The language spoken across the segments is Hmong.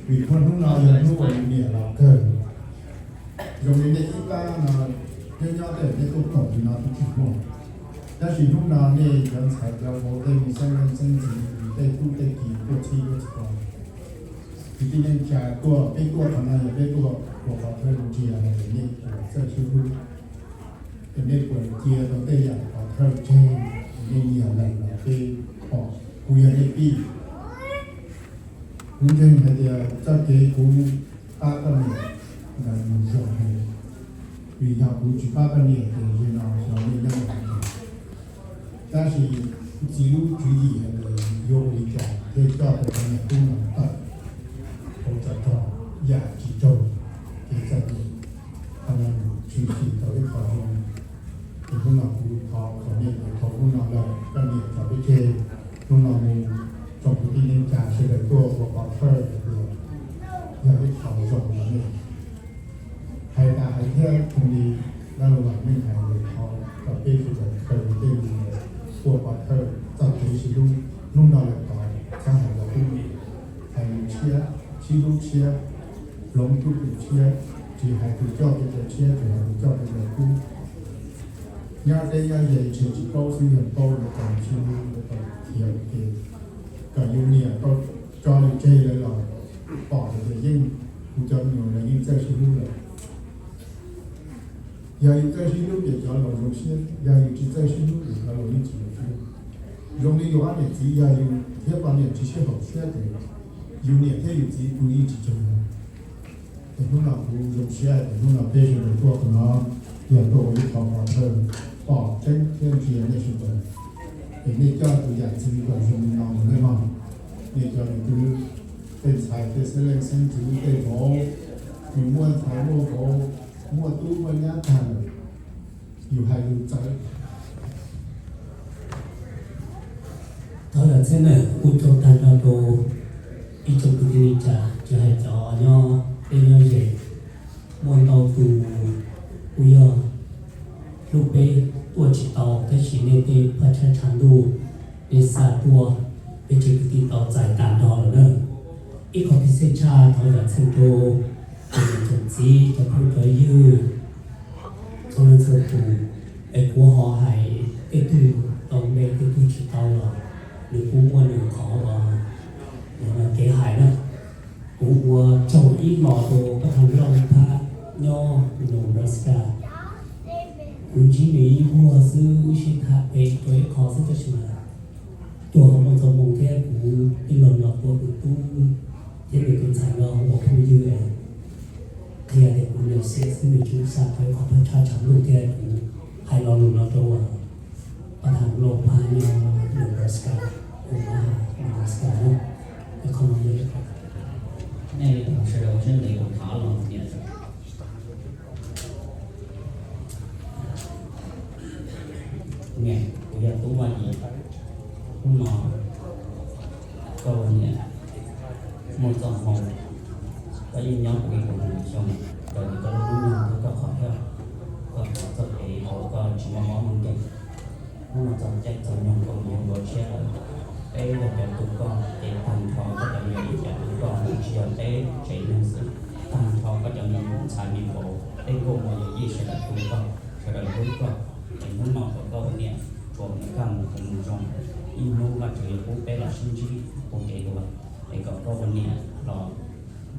Vim qhov hnub no yog hnub uas nws niam los kawg. Zoo li nej ib pab no, nyob nyob tej nej tuaj koom li no twb tsis muaj, tab sis hnub no nej cov ntxhais cov vauv tej me xeeb leej xeeb ntxwv, tej tub tej ki tuaj txhij tuaj txhua, kwv tij neej tsa tuaj, peb tuaj qhov no yog peb tuaj ua pov thawj ntsia hais tias nej ua txawj sib hlub, es nej puas cia tau tej yam pov thawj tseg, es nej nyiag lawm los peb pom, kuv yog nej tij, kuv ntseeg hais tias txoj kev kuv pab koj niam ntawd nws zoo heev, vim yog kuv tsis pab koj niam ces zaum no xyov nej nyob ua li cas. Tab sis txiv lub tswv yim hais tias yuav ua li cas thiaj coj tau cov niam tub no tawm hauv tsov rog yam tsis raug kev txom nyem, qhov no nws tshwm sim tau ib qho zoo. Ces hnub no kuv thov kom nej thaum hnub no lawm koj niam tso peb tseg, hnub no mus tsoom kwv tij neej tsa sawv daws tuaj ua pov thawj hais tias yog ib qho zoo rau nej. Hais tas hais thiab zoo li dab laug Vam Meej hais, thov kom peb sawv daws khaws tej lus ua pov thawj txoj kev sib hlub. Hnub no lawm tod txhob hais lus tshiab, hais lus tshiab, sib hlub tshiab, hloov tub hloov tshiab, tsis hais tus coj tus caw tshiab, tsis hais tus coj tus caw kub. Nyob deb nyob ze tsis tsis paub xwb, yog paub lawv tau sib hlub, lawv tau qhia ua ke, kom yus niam tau tso lus tseg lawv los pom hais tias yeej, kuv cov me nyuam lawv yeej txawj sib hlub lawm. Yog yus txawj sib hlub ces cov laus zoo siab, yog yus tsis txawj sib hlub ces cov laus yeej tsis zoo siab. Zoo li yus ob niam txiv, yog yus thiab poj niam tsis sib haum siab ces yus niam thiab yus txiv kuj yeej tsis tseem. Ces hnub no kuv zoo siab ces hnub no peb sawv daws tuaj qhov no, yog tuaj ua ib qho pov thawj pom tseeb thiab ntsia nej sawv daws, es nej coj tus yam ntxwv kom zoo li no mus nej mog. Nej cov niam tub, tej ntxhais tej xeeb leej xeeb ntxwv tej vauv, yus muaj ntxhais muaj vauv, muaj tub muaj nyab tag lawm, yus hais lus txawv. Thov zam txim nawb, kuv coj tag nrho rau ib tsoom kwv tij neej tsa, tsis hais cov nyob deb nyob ze, muaj ntau tus kuj yog hlub peb tuaj tsis tau, tab sis nej tej phaj tshab tshav ntuj, nej xa tuaj, peb tsev kwv tij tau txais tas nrho lawm na. Ib qho thib xej tshaj thov zam txim rau cov niam cov txiv, cov phooj cov ywg, txhua leej txhua tus, es kuv ho hais tej tug tau npe tej tug tsis tau los nws kuj muaj nws qhov uas kev hais na. Kuv ua tsaug ib los rau pab thas Lauj Phab nyob Nebraska. Kuv ntsib nws ib vuag xwb, wb sib tham pem rau ib qho xwb tab sis mas cuag qhov muaj txoj hmoo thiab kuv ib los no ua tus tub thiab nws tus ntxhais no ua phooj ywg, qhia tias kuv niam xiam xwb nws tsis xa rau ib qho thaj tsam tshav ntuj thiab kuv hais lo lus no rau pab thas Lauj Phab nyob Nebraska, Omaha, Nebraska na. Ib qho no yog nej sawv daws ua siab ntev kuv thov los niam. Niam, kuv yog Tub Vaj Yim. Hnub no koj ua niam muaj txoj hmoo, koj yeej nyob kuv ib puas xyoo, raws li koj lub hnub nyoog thiab koj qhov chaw, koj qhov txoj kev uas koj tsis muaj mob muaj nkeeg. Hnub no txog caij txog nyoog koj mus yuav npua tshiab lawm, peb yog cov tu koj ces tag nrho koj cov me nyuam ib cov tu koj, tsis yog peb tsev neeg xwb, tag nrho koj cov me ntxhais me vauv, peb nkauj muam yawm yij sawv daws tu koj, sawv daws hlub koj. Es hnub no kom koj ua niam tsuas mus kaj mus huv mus zoo, ib hnub Vajtswv yuav pub peb los sib ntsib ua ke dua. Es kom koj ua niam los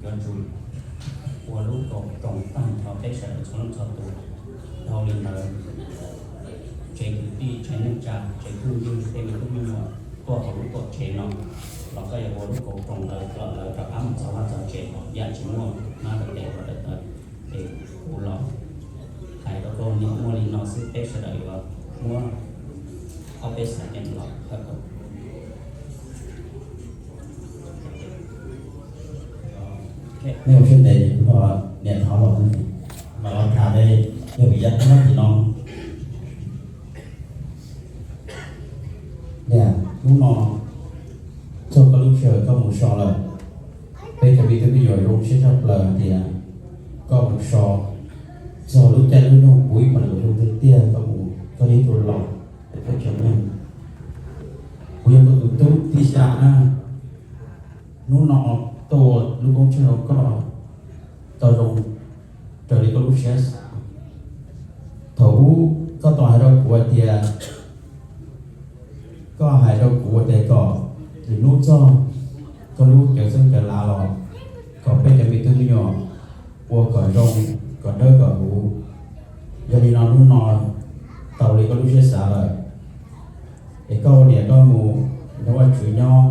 yuav tsum ua lub kaus roos tag nrho peb sawv daws txhua leej txhua tus. Dhau li ntawd, tsev kwv tij, tsev neej tsa, tsev phooj ywg, tej me tub me nyuam tuaj hauv lub tuam tsev no los koj yuav ua lub kaus roos ntawd kom lawv rov qab mus txog vaj txog tsev yam tsis muaj nab rau tes ua daim tawv. Es kuv los hais rau koj niam muaj li no xwb, peb sawv daws yuav muab ob peb xav ceev los thawj kaus. Nej ua siab ntev, kuv niam thov los, los tham li yog vim yam nyob tim no. Niam, hnub no txog koj lub sij hawm koj mus so lawm. Peb cov me tub me nyuam zoo siab tshaj plaws hais tias koj mus so txog lub caij lub nyoog puv ib phav lwm zoo tiag tiag koj mus txog ib tug laus pem teb chaws Nplog. Kuv yog koj tus tub tib xya na. Hnub no tuaj ua lub koob tsheej rau koj tau zoo raws li koj lub siab xav. Thaum ub koj tau hais rau kuv hais tias, koj hais rau kuv tias kom lwm hnub txog koj lub cawv txheeb cawv lav los kom peb cov me tub me nyuam ua kom zoo, kom dawb kom huv. Yog li no hnub no tau li koj lub siab xav lawm, es koj ua niam koj mus nrog Vajtswv nyob,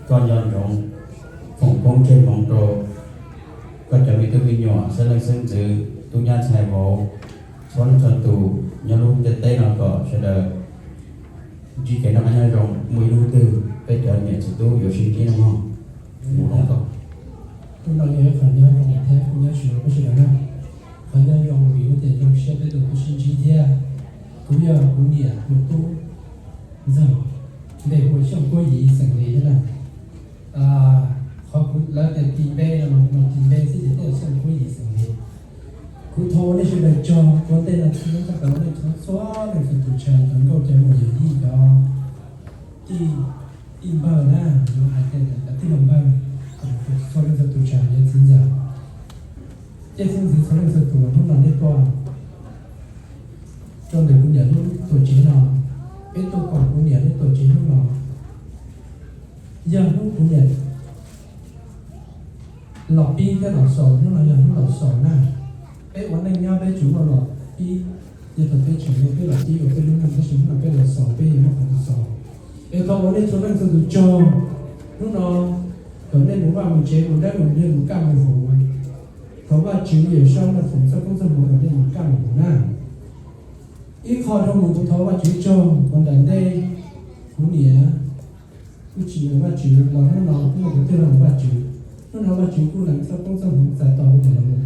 koj nco ntsoov foom koob tsheej hmoov rau koj cov me tub me nyuam, xeeb leej xeeb ntxwv, tub nyab ntxhais vauv, txhua leej txhua tus nyob lub ntiaj teb no kom sawv daws ntsib kev noj qab nyob zoo, muaj ib hnub twg peb cov niam txiv tub yuav sib ntsib no mog. Hnub no yog ib qho nyob zoo thiab kuv nyob tsis los peb sawv daws na. Qhov nyob zoo vim hais tias zoo siab peb tau tuaj sib ntsib thiab. Kuv yog kuv niam tus tub ntxawg, npe hu ua Xyooj Kuab Yiv xeem Lis thiab na. Qhov kuv lawv tias tis npe no mas kuv tis npe xwb ces thiaj Xyooj Kuab Yiv xeem Lis. Kuv thov ua nej sawv daws tsaug, ua ntej no kuv thov txhua leej txhua tus tshaj tau nkauj cov muam yawm yij cov tij, tij npawg na, yuav hais tias cov tij laug npawg, txhua leej txhua tus tshaj yawm txiv ntxawm, tij txiv ntxawm txhua leej txhua tus hnub no nej tuaj rau ntawm kuv niam lub tuam tsev no, peb tuaj koom kuv niam lub tuam tsev hnub no, yog hnub kuv niam los pib thiab los xaus, hnub no yog hnub los xaus na. Peb ua neej nyob peb tsuas muaj los pib, yog thaum peb tseem yau peb los pib ua peb lub neej, tab sis hnub no peb los xaus peb yuav muaj qhov tus xaus. Es thov ua nej txhua leej txhua tus tsaug, hnub no kom nej mus vaj mus tsev mus dawb mus dig mus kaj mus huv, thov Vajtswv Yawm Saub no foom txoj koob txoj hmoov kom nej mus kaj mus huv na. Ib qho dhau mus kuv thov Vajtswv tsaug, ua nram ntej kuv niam kuj tsis nyiam Vajtswv los hnub no kuj muaj kuv tij laug Vajtswv, hnub no Vajtswv kuj lees txoj koob txoj hmoov txais tos kuv niam los mus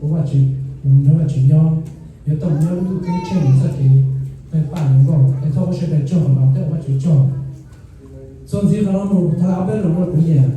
ua Vajtswv, los nrog Vajtswv nyob, yuav tau mus nyob lub ntuj ceeb tsheej mus txoj kev paj nkaus. Es thov ua sawv daws tsaug qhov no thiab ua Vajtswv tsaug. Txuas ntxiv qhov no mus thov ob peb lo rau kuv niam.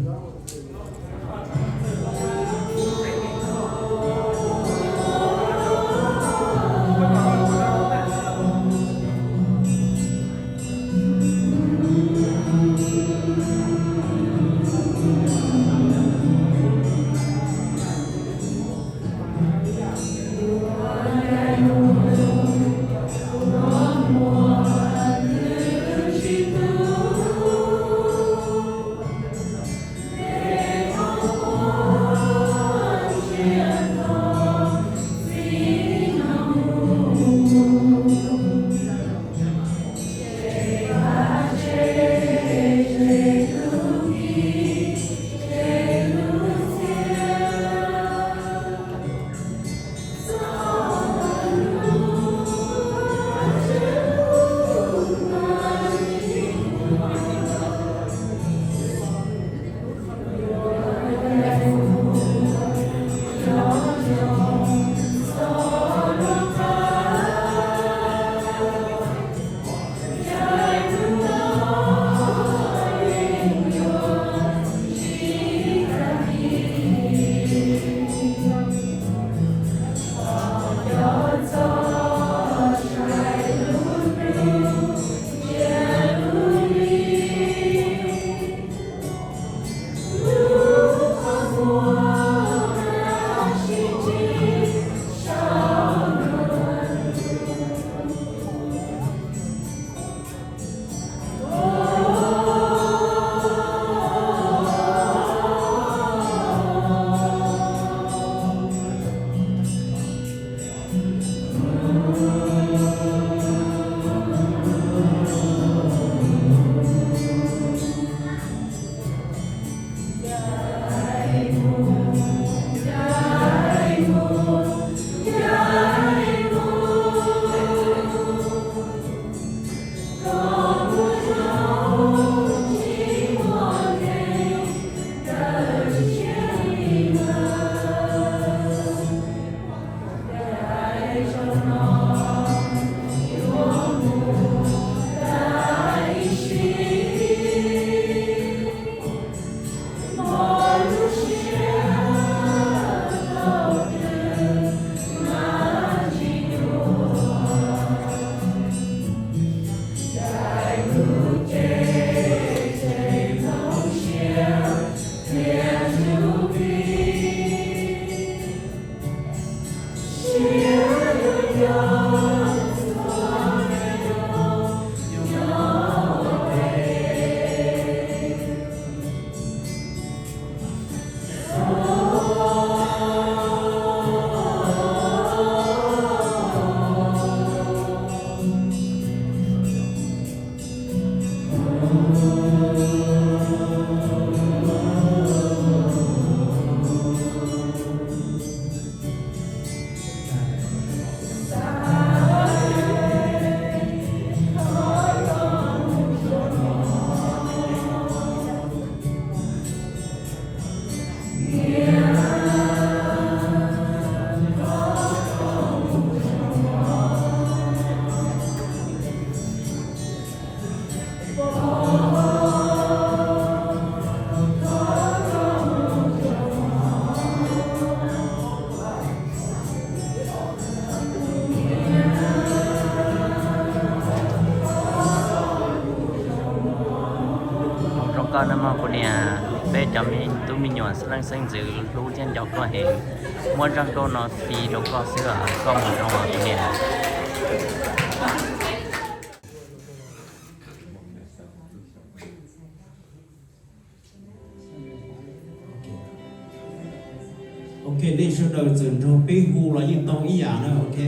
Zoo koj no mog kuv niam, peb cov tub me nyuam xeeb leej xeeb ntxwv hlub thiab nco koj heev, muab zaj nkauj no fi rau koj xwb, koj mus zoo os kuv niam. Ok, nej sawv daws txawm nrog peb hu los yeej tau ib yam na, ok.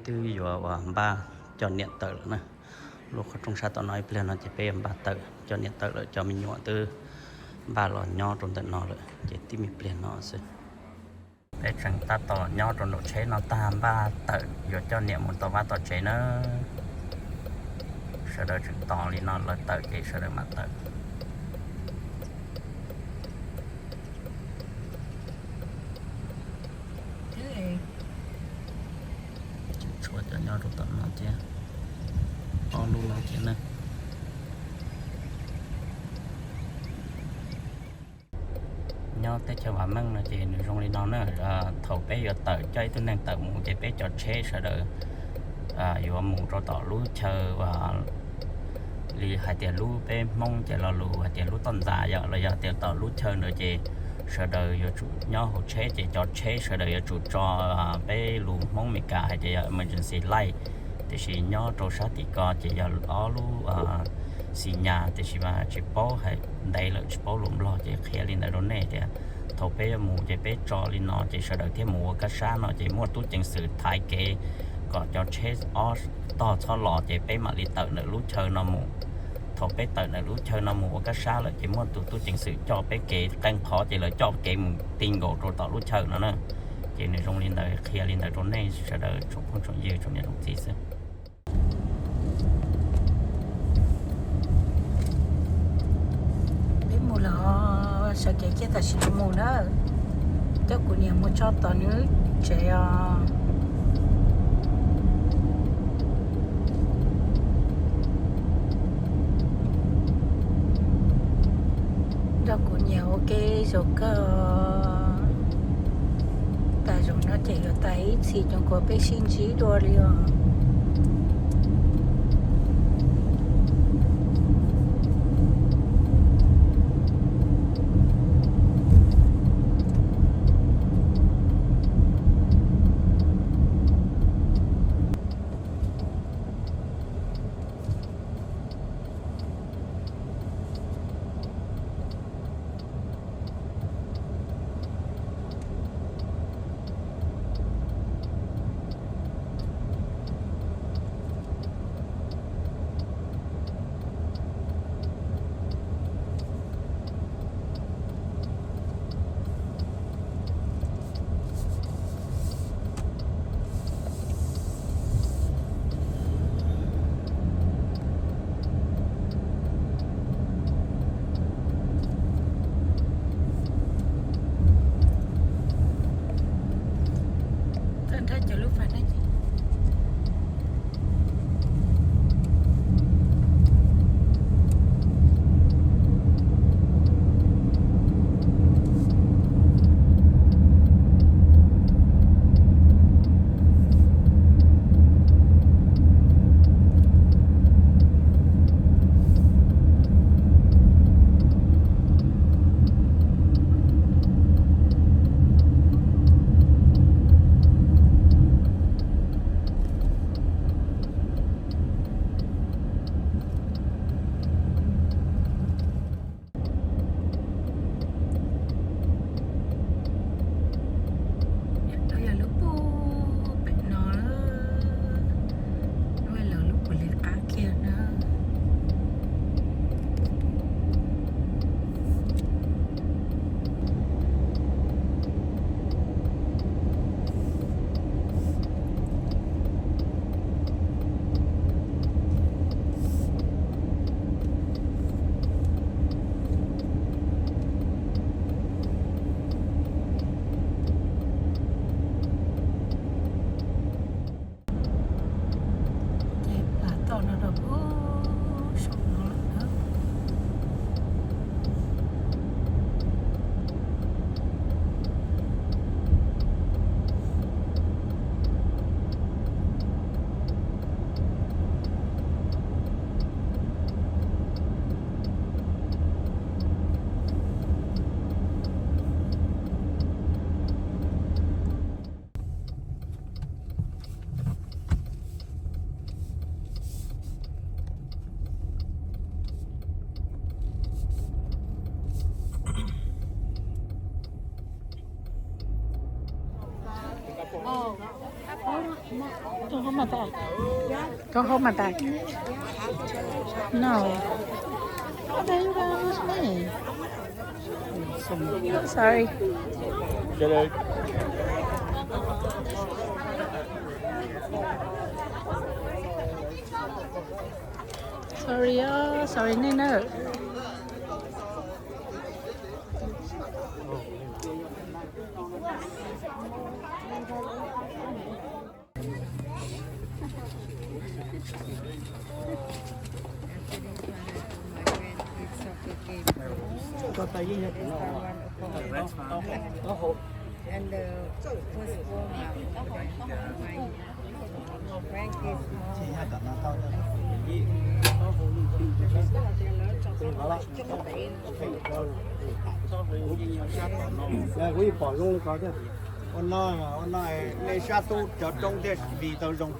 Twb yuav ua npaj coj niam tawm lawm na. Lub qhov rooj sab tom no ib pliag no ces peb yuav npaj tawm coj niam tawm lawm, cov me nyuam twb npaj los nyob rau ntawm no lawm ces tib me pliag no xwb. Peb tseem tab tom nyob rau nraum tsheb no tag npaj tawm yuav coj niam mus tom vaj tom tsev na. Sawv daws tseem tos li no lawv tawm ces sawv daws mam tawm. Tshuav cov nyob rau tom no thiab, ob lub no thiab na. Nyob teb chaws Vam Meej no ces nws zoo li no na, thaum peb yuav tawm coj ib tug neeg tawm mus ces peb cov tsheb sawv daws yuav mus rau tom lub chaw li hais tias lub peb Hmoob ces lo lus hais tias lub toj ntxas yom, los yog tias tom lub chaw ntawd ces sawv daws yuav tsum nyob hauv tsheb ces cov tsheb sawv daws yuav tsum tso peb lus Hmoob Meskas hais tias yog emergency light, tiam sis nyob rau sab tim ko ces yog ob lub Xi Nyas, tiam sis mas tsis paub hais ntev lawm tsis paub lus Nplog ces qhia li ntawd rau nej tias thaum peb yuav mus ces peb tso li no ces sawv daws thiaj mus ua kab sab no ces muaj tub ceev xwm thaiv kev kom cov tsheb ob tog txhob los ces peb mam li tawm ntawm lub chaw no mus. Thaum peb tawm ntawm lub chaw no mus ua kab sab lawm ces muaj tus tub ceev xwm coj peb kev qee qhov ces lawv coj kev mus ti nkaus rau tom lub chaw no na. Ces nws zoo li ntawd qhia li ntawd rau nej sawv daws tsoom phooj tsoom ywg tsoom niam tsoom txiv xwb. Peb mus lawm, sawv kev kiag tam sim no mus na. Coj kuv niam mus tso tom nws tsev os. Nrog kuv niam ua ke zaum kawg. Tas zaum no ces yuav tas ib txhis cov kuv peb sib ntsib dua li os. Lub puag pem no, lub lawv lub puag li qab kiag na. Ces plam toj no rau puag saum no lawm na. Don't hold my bag. Don't hold my bag. No. What the hell you gonna lose me? Sorry. Sorry, sorry, nej na. Kuv yeej pom zoo li ko thiab. Ua no, ua no nej sab tub cov roob thiaj vij tau zoo.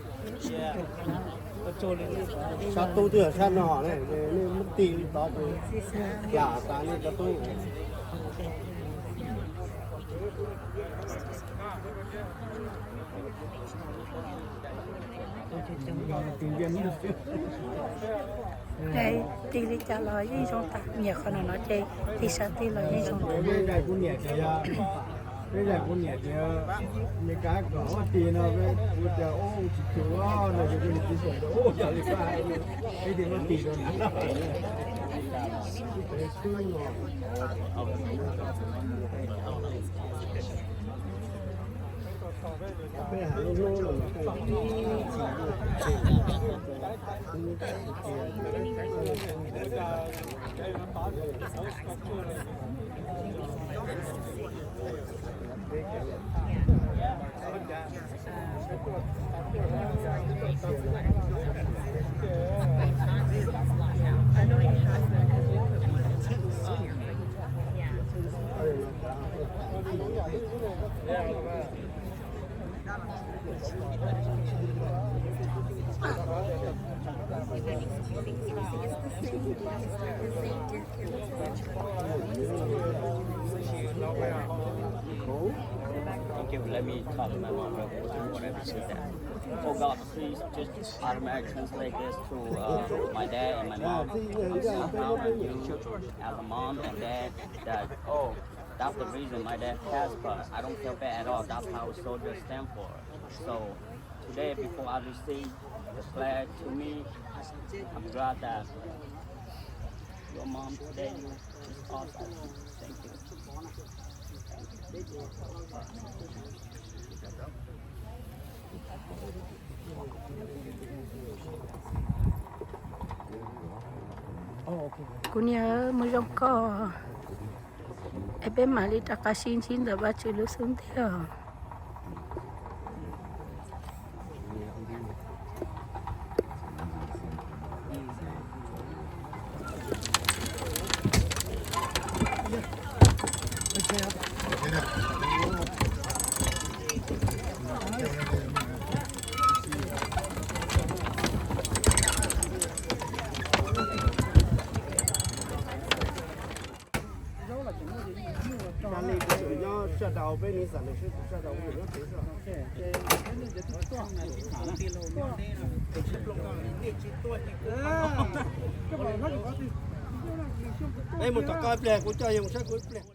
Sab tub twb yog sab no ne, nej muab tig li tod ces yam tas nej cov tub. Tig li cas los yeej zoo tas, nyiam qhov no no ces tig sab twg los yeej zoo tas. Peb zais kuv niam tias, peb zais kuv niam tias, Meskas kom tig no, kuv tias ub tsis cuag no ces kuv niam tsis xav tias ub yog li ko, peb thiaj muab tig rau na. Thank you. Let me talk to my mom real quick. Whatever she said. Oh God, please just automatic translate this to uh, my dad and my mom. I'm so proud of you as a mom and dad. That oh, that's the reason my dad passed, but I don't feel bad at all. That's how soldiers stand for. So today, before I receive the flag to me, I'm glad that your mom today is awesome. Thank you. Kuv niam, mus zoo koj, es peb mam li rov qab sib ntsib ntawm Vajtswv lub xub ntiag. Nyob sawv daws peb niam xam lawm seb kuv sawv daws ua nyob tsev xwb. Peb mus tom koj ib pliag, kuv coj yus saib kuv ib pliag.